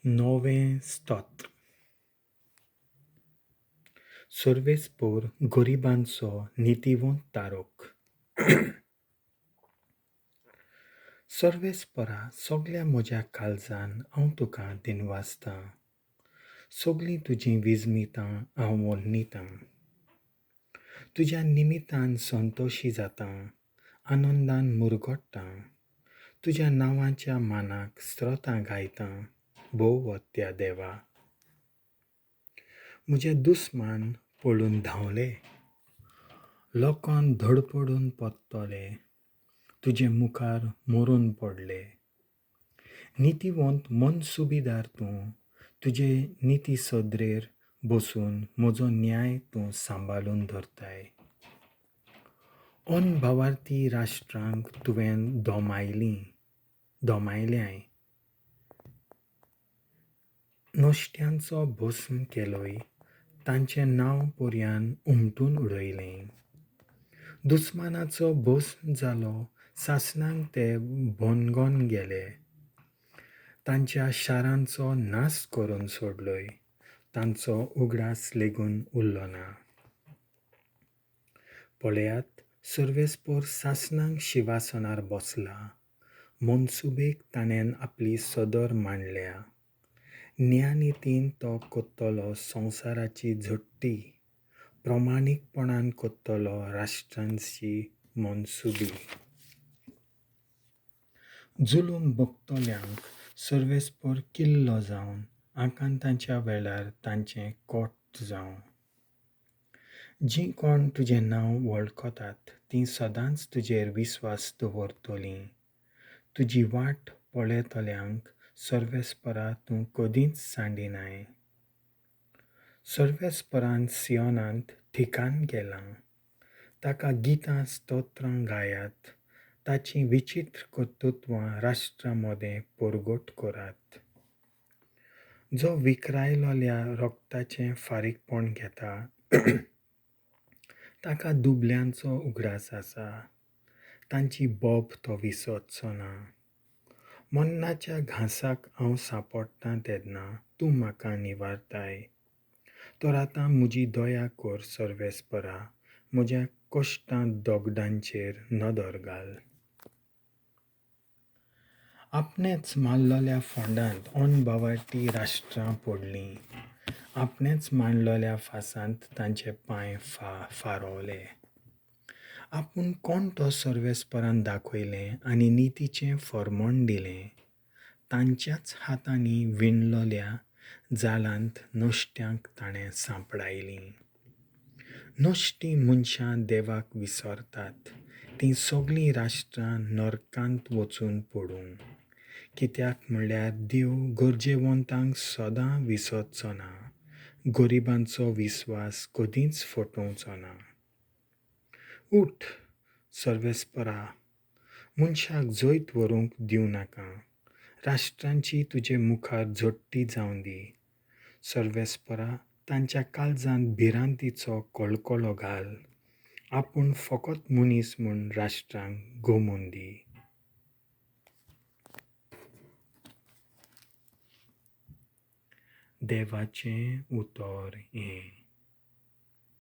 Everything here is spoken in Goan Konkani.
नवें स्तोत्र. सर्वेस्पोर गरिबांचो नितीवंत तारक. सर्वेस्परा, सगल्या म्हज्या काळजान हांव तुका दिनवासतां. सगलीं तुजीं विजमितां हांव वर्णितां. तुज्या निमितान संतोशी जातां, आनंदान मुरगट्टां. तुज्या नांवाच्या मानाक स्त्रोतां गायतां, भोव त्या देवा. म्हजे दुस्मान पळून धांवले, लोकान धडपडून पडटले, तुजे मुखार मरून पडले. नितीवंत मनसुबीदार तूं, तुजे निती सदरेर बसून म्हजो न्याय तूं सांबाळून धरताय. अनभावार्थी राष्ट्रांक तुवें दोमायल्याय, नश्ट्यांचो भस्म केलोय, तांचें नांव पर्यान उमटून उडयलें. दुस्मानाचो भस्म जालो, सासणांक ते भनगोन गेले. तांच्या शारांचो नाश करून सोडलोय, तांचो उगडास लेगून उरलो ना. पळयात, सर्वेस्पोर सासणांक शिवासनार बसला, मनसुबेक ताणें आपली सदर मांडल्या. न्यायनितीन तो कोत्तलो संवसाराची झडटी, प्रमाणीकपणान कोत्तलो राष्ट्रांची मनसुबी. जुलूम भोगतल्यांक सर्वेस्पोर किल्लो जावन आकांताच्या वेळार तांचें कोट जावं. जीं कोण तुजें नांव वळखतात तीं सदांच तुजेर विस्वास दवरतलीं. तुजी वाट पळयतल्यांक सर्वेस्परा तूं कदींच सांडिनाय. सर्वेस्परान सियोनांत ठिकाण केलां, ताका गितां स्तोत्रां गायात, ताचीं विचित्र कर्तृत्वां राष्ट्रां मदें परगट करात. जो विकरायलोल्या रोगताचें फारीकपण घेता ताका दुबल्यांचो उगडास आसा, तांची बोब तो विसरचो ना. मन्नाच्या घांसाक हांव सांपडटां तेन्ना तूं म्हाका निवारताय. तर आतां म्हजी दया कर सर्वेस्परा, म्हज्या कश्टां दगडांचेर नदर घाल. आपणेंच मारलेल्या फोंडांत अनभावार्थी राष्ट्रां पडलीं, आपणेंच मांडलेल्या फासांत तांचे पांय फारवले. आपूण कोण तो सर्वेस्परान दाखयलें आनी नितीचें फर्मण दिलें. तांच्याच हातांनी विणलेल्या जालांत नश्ट्यांक ताणें सांपडायलीं. नश्टीं मनशां देवाक विसरतात, तीं सगलीं राष्ट्रां नरकांत वचून पडूं. कित्याक म्हणल्यार देव गरजेवंतांक सदां विसरचो ना, गरिबांचो विस्वास कदींच फटोवचो ना. उठ सर्वेस्परा, मनशाक जैत व्हरूंक दिवं नाका, राष्ट्रांची तुजे मुखार झडटी जावं दी. सर्वेस्परा, तांच्या काळजांत भिरांतीचो कळकळो घाल, आपूण फकत मनीस म्हूण राष्ट्रांक गमून दी. देवाचें उतर हें.